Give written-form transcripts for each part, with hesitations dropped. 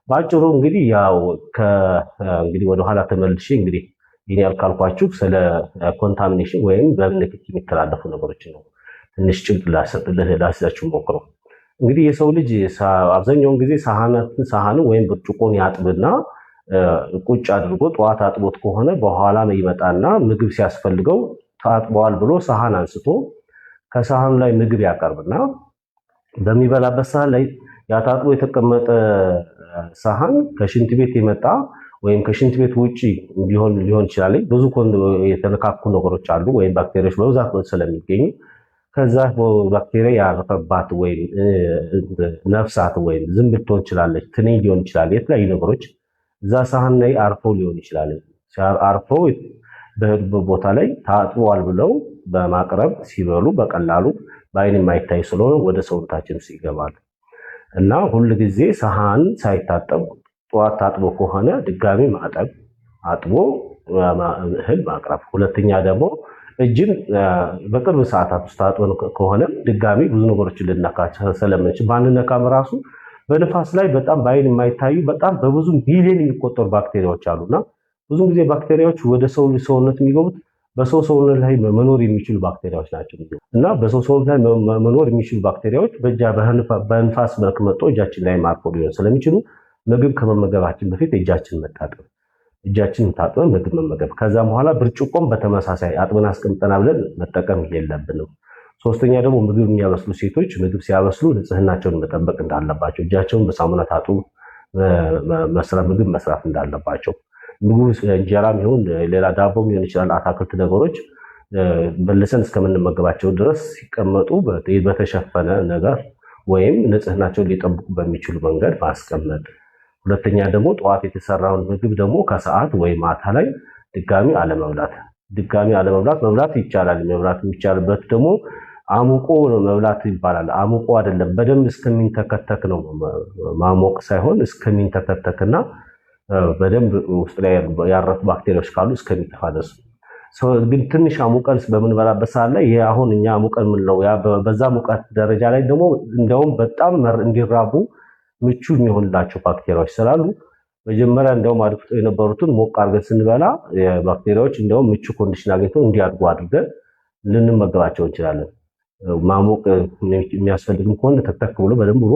በአጭሩ እንግዲህ ያው እንግዲህ ወደኋላ ተመልሼ እንግዲህ ይህን ያልካልኳችሁ ስለ contamination ወይም በንክኪ የሚተላለፉ ነገሮችን ነው። ትንሽ ጭብጥ ላስይዛችሁ ሞክረው። እንግዲህ የሰው ልጅ አብዛኛውን ጊዜ ሳህንን ወይም ብርጭቆን ያጥብና ቁጭ አድርጎ ጠዋት አጥቦት ከሆነ በኋላ ይመጣና ምግብ ሲያስፈልገው ታጥበዋል ብሎ ሳህን አንስቶ ከሳህኑ ላይ ምግብ ያቀርብና በሚበላበት ሳህን ላይ ያታጥቦ የተቀመጠ ሳህን ከሽንት ቤት የመጣ ወይም ከሽንት ቤት ውጪ ሊሆን ይችላል። ብዙ የተነካኩ ነገሮች አሉ ወይም ባክቴሪያዎች በብዛት ስለሚገኙ ከዛ ባክቴሪያ ያረፈባት ወይም ነፍሳት ወይም ዝንብ ልትሆን ትችላለች፣ ትንኝ ሊሆን ይችላል። የተለያዩ ነገሮች እዛ ሳህን ላይ አርፈው ሊሆን ይችላል። አርፈው በሄዱበት ቦታ ላይ ታጥቧል ብለው በማቅረብ ሲበሉ በቀላሉ በአይን የማይታይ ስለሆነ ወደ ሰውነታችን ውስጥ ይገባል እና ሁል ጊዜ ሳህን ሳይታጠብ ጠዋት ታጥቦ ከሆነ ድጋሚ ማጠብ፣ አጥቦ እህል ማቅረብ። ሁለተኛ ደግሞ እጅን በቅርብ ሰዓታት ውስጥ ታጥበን ከሆነ ድጋሚ ብዙ ነገሮችን ልነካ ስለምንችል ባንነካም ራሱ በንፋስ ላይ በጣም በአይን የማይታዩ በጣም በብዙ ሚሊዮን የሚቆጠሩ ባክቴሪያዎች አሉና ብዙ ጊዜ ባክቴሪያዎች ወደ ሰው ሰውነት የሚገቡት በሰው ሰውነት ላይ መኖር የሚችሉ ባክቴሪያዎች ናቸው። እና በሰው ሰውነት ላይ መኖር የሚችሉ ባክቴሪያዎች በንፋስ መልክ መጥቶ እጃችን ላይ ማርፎ ሊሆን ስለሚችሉ ምግብ ከመመገባችን በፊት እጃችን መታጠብ፣ እጃችንን ታጥበን ምግብ መመገብ። ከዛም በኋላ ብርጭቆም በተመሳሳይ አጥበን አስቀምጠና ብለን መጠቀም የለብንም። ሶስተኛ ደግሞ ምግብ የሚያበስሉ ሴቶች ምግብ ሲያበስሉ ንጽህናቸውን መጠበቅ እንዳለባቸው፣ እጃቸውን በሳሙና ታጥቦ ምግብ መስራት እንዳለባቸው፣ ምግቡ እንጀራም ይሁን ሌላ ዳቦም ሊሆን ይችላል፣ አታክልት ነገሮች መልሰን እስከምንመገባቸው ድረስ ሲቀመጡ በተሸፈነ ነገር ወይም ንጽህናቸውን ሊጠብቁ በሚችሉ መንገድ ማስቀመጥ። ሁለተኛ ደግሞ ጠዋት የተሰራውን ምግብ ደግሞ ከሰዓት ወይ ማታ ላይ ድጋሚ አለመብላት። ድጋሚ አለመብላት፣ መብላት ይቻላል። መብላት የሚቻልበት ደግሞ አሙቆ መብላት ይባላል። አሙቆ አይደለም፣ በደንብ እስከሚንተከተክ ነው። ማሞቅ ሳይሆን እስከሚንተከተክና በደንብ ውስጥ ላይ ያረፉ ባክቴሪያዎች ካሉ እስከሚጠፋ ድረስ። ግን ትንሽ አሙቀን በምንበላበት ሰዓት ላይ ይሄ አሁን እኛ አሙቀን የምንለው በዛ ሙቀት ደረጃ ላይ ደግሞ እንደውም በጣም እንዲራቡ ምቹ የሚሆንላቸው ባክቴሪያዎች ስላሉ መጀመሪያ እንደውም አድፍጦ የነበሩትን ሞቅ አድርገን ስንበላ ባክቴሪያዎች እንደውም ምቹ condition አግኝተው እንዲያድጉ አድርገን ልንመገባቸው እንችላለን። ማሞቅ የሚያስፈልግም ከሆነ ተክተክ ብሎ በደንብ ብሎ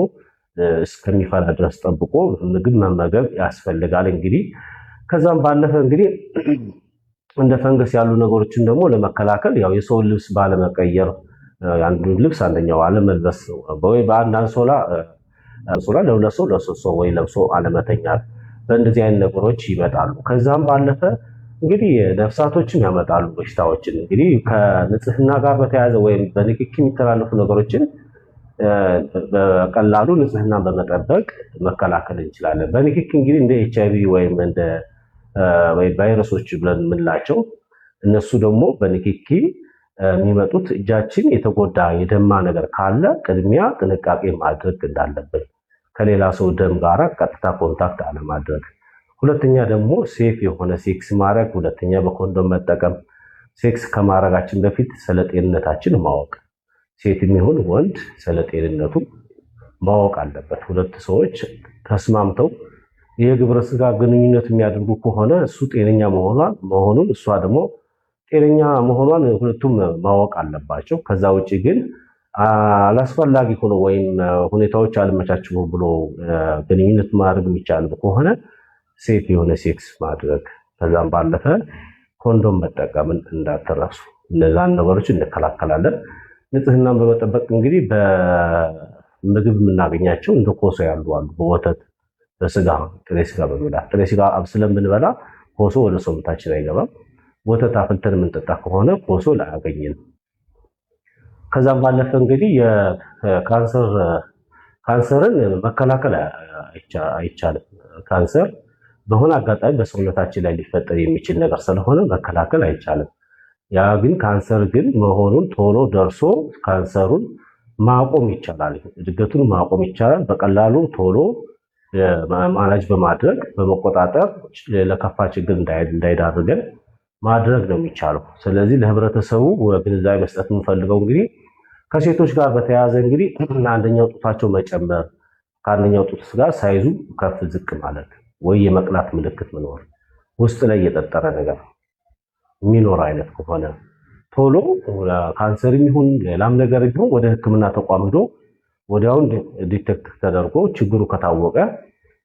እስከሚፈላ ድረስ ጠብቆ ምግብ መመገብ ያስፈልጋል። እንግዲህ ከዛም ባለፈ እንግዲህ እንደ ፈንገስ ያሉ ነገሮችን ደግሞ ለመከላከል ያው የሰውን ልብስ ባለመቀየር፣ አንዱን ልብስ አንደኛው አለመልበስ፣ ወይ በአንድ አንሶላ ለሁለት ሰው ለሶስት ሰው ወይ ለብሶ አለመተኛት፣ በእንደዚህ አይነት ነገሮች ይመጣሉ። ከዛም ባለፈ እንግዲህ ነፍሳቶችም ያመጣሉ በሽታዎችን። እንግዲህ ከንጽህና ጋር በተያያዘ ወይም በንክኪ የሚተላለፉ ነገሮችን በቀላሉ ንጽህናን በመጠበቅ መከላከል እንችላለን። በንክኪ እንግዲህ እንደ ኤችአይቪ ወይም እንደ ቫይረሶች ብለን የምንላቸው እነሱ ደግሞ በንክኪ የሚመጡት እጃችን የተጎዳ የደማ ነገር ካለ ቅድሚያ ጥንቃቄ ማድረግ እንዳለብን፣ ከሌላ ሰው ደም ጋር ቀጥታ contact አለማድረግ። ሁለተኛ ደግሞ safe የሆነ ሴክስ ማድረግ፣ ሁለተኛ በኮንዶም መጠቀም፣ ሴክስ ከማድረጋችን በፊት ስለ ጤንነታችን ማወቅ፣ ሴትም ይሁን ወንድ ስለ ጤንነቱ ማወቅ አለበት። ሁለት ሰዎች ተስማምተው የግብረ ስጋ ግንኙነት የሚያደርጉ ከሆነ እሱ ጤነኛ መሆኑን እሷ ደግሞ ጤነኛ መሆኗን ሁለቱም ማወቅ አለባቸው። ከዛ ውጭ ግን አላስፈላጊ ሆኖ ወይም ሁኔታዎች አልመቻችም ብሎ ግንኙነት ማድረግ የሚቻል ከሆነ safe የሆነ ሴክስ ማድረግ፣ ከዛም ባለፈ ኮንዶም መጠቀምን እንዳትረሱ። እነዛን ነገሮች እንከላከላለን። ንጽህናን በመጠበቅ እንግዲህ በምግብ የምናገኛቸው እንደ ኮሶ ያሉ አሉ። በወተት፣ በስጋ፣ ጥሬ ስጋ በመብላት፣ ጥሬ ስጋ ስለምንበላ ኮሶ ወደ ሰውነታችን አይገባም። ወተት አፍልተን የምንጠጣ ከሆነ ኮሶ ላያገኝን። ከዛም ባለፈ እንግዲህ የካንሰር ካንሰርን መከላከል አይቻልም። ካንሰር በሆነ አጋጣሚ በሰውነታችን ላይ ሊፈጠር የሚችል ነገር ስለሆነ መከላከል አይቻልም። ያ ግን ካንሰር ግን መሆኑን ቶሎ ደርሶ ካንሰሩን ማቆም ይቻላል። እድገቱን ማቆም ይቻላል። በቀላሉ ቶሎ manage በማድረግ፣ በመቆጣጠር ለከፋ ችግር እንዳይዳርገን ማድረግ ነው የሚቻለው። ስለዚህ ለህብረተሰቡ ግንዛቤ መስጠት የምንፈልገው እንግዲህ ከሴቶች ጋር በተያያዘ እንግዲህ አንደኛው ጡታቸው መጨመር፣ ከአንደኛው ጡት ጋር size ኡ ከፍ ዝቅ ማለት ወይ የመቅላት ምልክት መኖር፣ ውስጥ ላይ የጠጠረ ነገር የሚኖር አይነት ከሆነ ቶሎ ካንሰር ይሁን ሌላም ነገር ቢሆን ወደ ሕክምና ተቋም ሄዶ ወዲያውን detect ተደርጎ ችግሩ ከታወቀ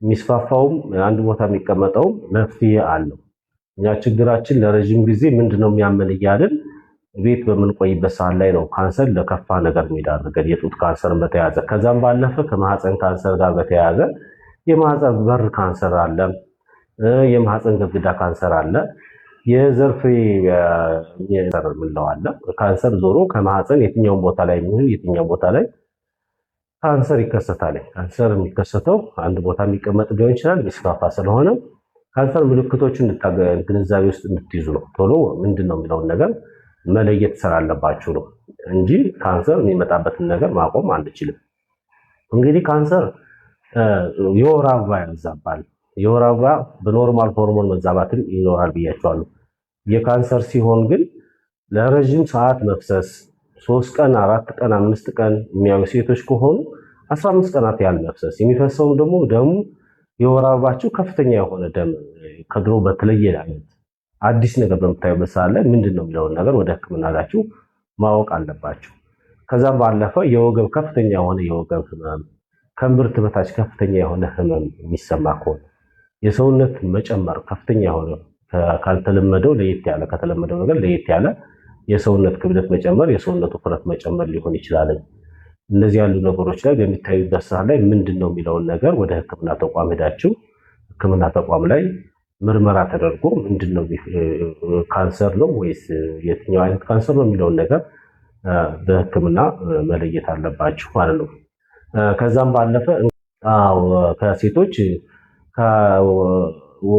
የሚስፋፋውም አንድ ቦታ የሚቀመጠውም መፍትሄ አለው። እኛ ችግራችን ለረጅም ጊዜ ምንድነው የሚያመን እያልን ቤት በምንቆይበት ሰዓት ላይ ነው ካንሰር ለከፋ ነገር የሚዳርገን፣ የጡት ካንሰር በተያያዘ። ከዛም ባለፈ ከማህፀን ካንሰር ጋር በተያያዘ የማህፀን በር ካንሰር አለ፣ የማህፀን ግድግዳ ካንሰር አለ፣ የዘር ፍሬ የምንለው አለ። ካንሰር ዞሮ ከማህፀን የትኛውን ቦታ ላይ የሚሆን የትኛው ቦታ ላይ ካንሰር ይከሰታል። ካንሰር የሚከሰተው አንድ ቦታ የሚቀመጥ ሊሆን ይችላል፣ የሚስፋፋ ስለሆነ ካንሰር ምልክቶቹን ግንዛቤ ውስጥ እንድትይዙ ነው። ቶሎ ምንድን ነው የሚለውን ነገር መለየት ስላለባችሁ ነው እንጂ ካንሰር የሚመጣበትን ነገር ማቆም አንችልም። እንግዲህ ካንሰር የወር አበባ ያዛባል። የወር አበባ በ normal ሆርሞን መዛባትም ይኖራል ብያቸዋለሁ። የካንሰር ሲሆን ግን ለረጅም ሰዓት መፍሰስ 3 ቀን፣ 4 ቀን፣ 5 ቀን የሚያዩ ሴቶች ከሆኑ 15 ቀናት ያህል መፍሰስ፣ የሚፈሰውም ደግሞ ደሙ የወር አበባቸው ከፍተኛ የሆነ ደም ከድሮ በተለየ አይነት አዲስ ነገር በምታዩበት ሰዓት ላይ ምንድን ነው የሚለውን ነገር ወደ ሕክምና ሄዳችሁ ማወቅ አለባችሁ። ከዛም ባለፈ የወገብ ከፍተኛ የሆነ የወገብ ህመም፣ ከእምብርት በታች ከፍተኛ የሆነ ህመም የሚሰማ ከሆነ፣ የሰውነት መጨመር ከፍተኛ የሆነ ካልተለመደው ለየት ያለ ከተለመደው ነገር ለየት ያለ የሰውነት ክብደት መጨመር፣ የሰውነት ውፍረት መጨመር ሊሆን ይችላል። እነዚህ ያሉ ነገሮች ላይ በሚታዩበት ሰዓት ላይ ምንድን ነው የሚለውን ነገር ወደ ሕክምና ተቋም ሄዳችሁ ሕክምና ተቋም ላይ ምርመራ ተደርጎ ምንድን ነው፣ ካንሰር ነው ወይስ የትኛው አይነት ካንሰር ነው የሚለውን ነገር በሕክምና መለየት አለባችሁ ማለት ነው። ከዛም ባለፈ አዎ ከሴቶች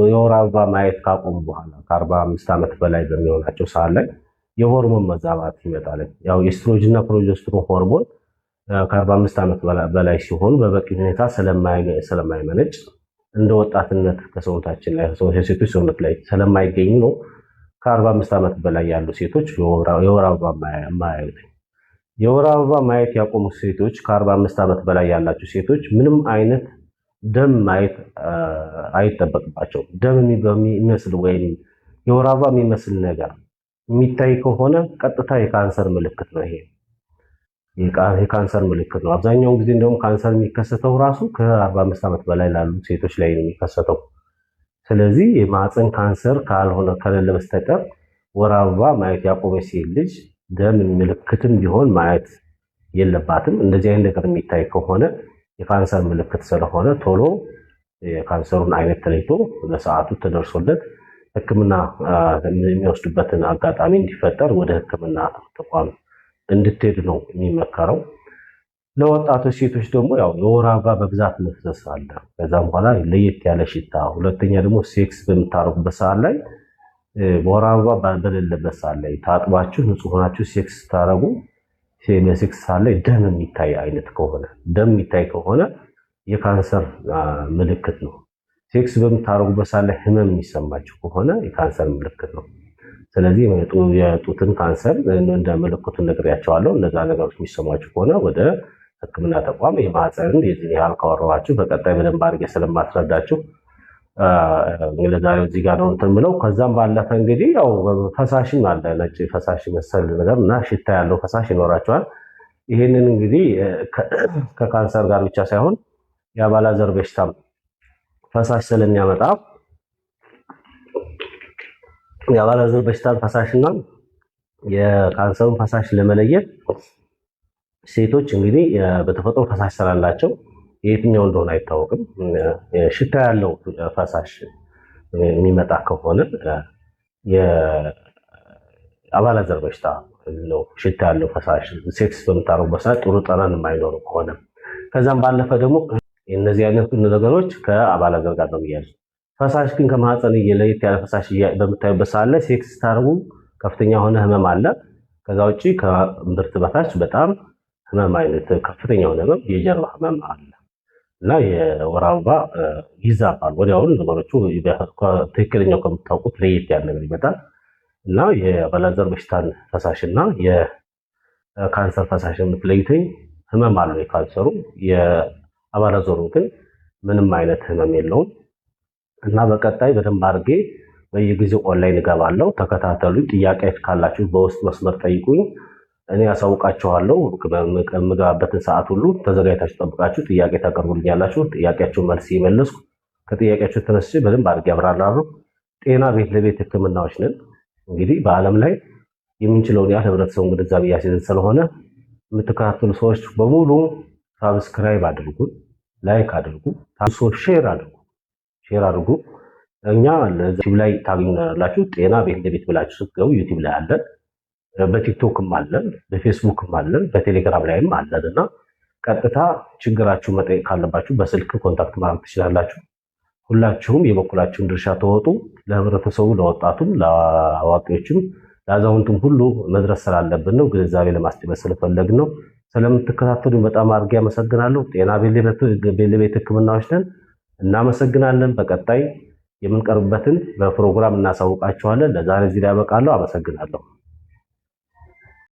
የወር አበባ ማየት ካቆሙ በኋላ ከ45 ዓመት በላይ በሚሆናቸው ሰዓት ላይ የሆርሞን መዛባት ይመጣል። ያው ኤስትሮጅን እና progesterone ሆርሞን ከ45 ዓመት በላይ ሲሆኑ በበቂ ሁኔታ ስለማይመነጭ እንደ ወጣትነት ከሰውነታችን ላይ የሴቶች ሰውነት ላይ ስለማይገኙ ነው ከ45 ዓመት በላይ ያሉ ሴቶች የወር አበባ የማያዩት። የወር አበባ ማየት ያቆሙ ሴቶች ከ45 ዓመት በላይ ያላቸው ሴቶች ምንም አይነት ደም ማየት አይጠበቅባቸውም። ደም የሚመስል ወይም የወር አበባ የሚመስል ነገር የሚታይ ከሆነ ቀጥታ የካንሰር ምልክት ነው። ይሄ የካንሰር ምልክት ነው። አብዛኛውን ጊዜ እንደውም ካንሰር የሚከሰተው ራሱ ከ45 ዓመት በላይ ላሉ ሴቶች ላይ ነው የሚከሰተው። ስለዚህ የማህፀን ካንሰር ካልሆነ ከሌለ በስተቀር ወር አበባ ማየት ያቆመች ሴት ልጅ ደም ምልክትም ቢሆን ማየት የለባትም። እንደዚህ አይነት ነገር የሚታይ ከሆነ የካንሰር ምልክት ስለሆነ ቶሎ የካንሰሩን አይነት ተለይቶ በሰዓቱ ተደርሶለት ሕክምና የሚወስዱበትን አጋጣሚ እንዲፈጠር ወደ ሕክምና ተቋም እንድትሄዱ ነው የሚመከረው። ለወጣቶች ሴቶች ደግሞ ያው የወር አበባ በብዛት መፍሰስ አለ። ከዛም በኋላ ለየት ያለ ሽታ፣ ሁለተኛ ደግሞ ሴክስ በምታደርጉበት ሰዓት ላይ በወር አበባ በሌለበት ሰዓት ላይ ታጥባችሁ ንጹህ ሆናችሁ ሴክስ ስታደርጉ በሴክስ ሰዓት ላይ ደም የሚታይ አይነት ከሆነ ደም የሚታይ ከሆነ የካንሰር ምልክት ነው። ሴክስ በምታደርጉበት ሰዓት ላይ ህመም የሚሰማችሁ ከሆነ የካንሰር ምልክት ነው። ስለዚህ የጡትን ካንሰር እንደ ምልክቱን ነግሬያቸዋለሁ። እነዛ ነገሮች የሚሰማችሁ ከሆነ ወደ ሕክምና ተቋም። የማህፀንን የዚህን ያህል ካወራኋችሁ በቀጣይ በደንብ አድርጌ ስለማስረዳችሁ ለዛሬው እዚህ ጋር ነው እንትን ብለው። ከዛም ባለፈ እንግዲህ ያው ፈሳሽም አለ፣ ነጭ ፈሳሽ መሰል ነገር እና ሽታ ያለው ፈሳሽ ይኖራቸዋል። ይህንን እንግዲህ ከካንሰር ጋር ብቻ ሳይሆን የአባላዘር በሽታም ፈሳሽ ስለሚያመጣ የአባላዘር በሽታን ፈሳሽና የካንሰሩን ፈሳሽ ለመለየት ሴቶች እንግዲህ በተፈጥሮ ፈሳሽ ስላላቸው የትኛው እንደሆነ አይታወቅም። ሽታ ያለው ፈሳሽ የሚመጣ ከሆነ የአባላዘር በሽታ ነው። ሽታ ያለው ፈሳሽ ሴክስ በምታደርጉበት ሰዓት ጥሩ ጠረን የማይኖረው ከሆነ፣ ከዛም ባለፈ ደግሞ እነዚህ አይነት ነገሮች ከአባላዘር ጋር ነው የሚያያዙ። ፈሳሽ ግን ከማህፀን ለየት ያለ ፈሳሽ በምታዩበት ሰዓት ላይ ሴክስ ስታደርጉ ከፍተኛ የሆነ ህመም አለ። ከዛ ውጭ ከእምብርት በታች በጣም ህመም አይነት ከፍተኛ የሆነ ህመም የጀርባ ህመም አለ እና የወር አበባ ይዛባል። ወዲያውኑ ነገሮቹ ትክክለኛው ከምታውቁት ለየት ያለ ነገር ይመጣል እና የአባላዘር በሽታን ፈሳሽ እና የካንሰር ፈሳሽ የምትለዩትኝ ህመም አለው የካንሰሩ። አባላዘሩ ግን ምንም አይነት ህመም የለውም። እና በቀጣይ በደንብ አድርጌ በየጊዜው ኦንላይን እገባለሁ። ተከታተሉኝ። ጥያቄ ካላችሁ በውስጥ መስመር ጠይቁኝ፣ እኔ ያሳውቃችኋለሁ። የምገባበትን ሰዓት ሁሉ ተዘጋጅታችሁ ጠብቃችሁ ጥያቄ ታቀርቡልኛላችሁ። ጥያቄያችሁን መልስ እየመለስኩ ከጥያቄያችሁ ተነስቼ በደንብ አድርጌ አብራራለሁ። ጤና ቤት ለቤት ህክምናዎች ነን። እንግዲህ በዓለም ላይ የምንችለውን ያህል ህብረተሰቡን ግንዛቤ እያስይዝን ስለሆነ የምትከታተሉ ሰዎች በሙሉ subscribe አድርጉ፣ like አድርጉ፣ share አድርጉ፣ share አድርጉ። እኛ ዩቲዩብ ላይ ታገኙናላችሁ። ጤና ቤት ለቤት ብላችሁ ስትገቡ ዩቲዩብ ላይ አለን፣ በቲክቶክም አለን፣ በፌስቡክም አለን፣ በቴሌግራም ላይም አለን እና ቀጥታ ችግራችሁ መጠየቅ ካለባችሁ በስልክ contact ማድረግ ትችላላችሁ። ሁላችሁም የበኩላችሁን ድርሻ ተወጡ። ለህብረተሰቡ፣ ለወጣቱም፣ ለአዋቂዎችም፣ ለአዛውንቱም ሁሉ መድረስ ስላለብን ነው። ግንዛቤ ለማስጨበጥ ስለፈለግን ነው። ስለምትከታተሉኝ በጣም አድርጌ አመሰግናለሁ። ጤና ቤት ለቤት ህክምናዎች ነን። እናመሰግናለን። በቀጣይ የምንቀርብበትን በፕሮግራም እናሳውቃችኋለን። ለዛሬ እዚህ ላይ ያበቃለሁ። አመሰግናለሁ።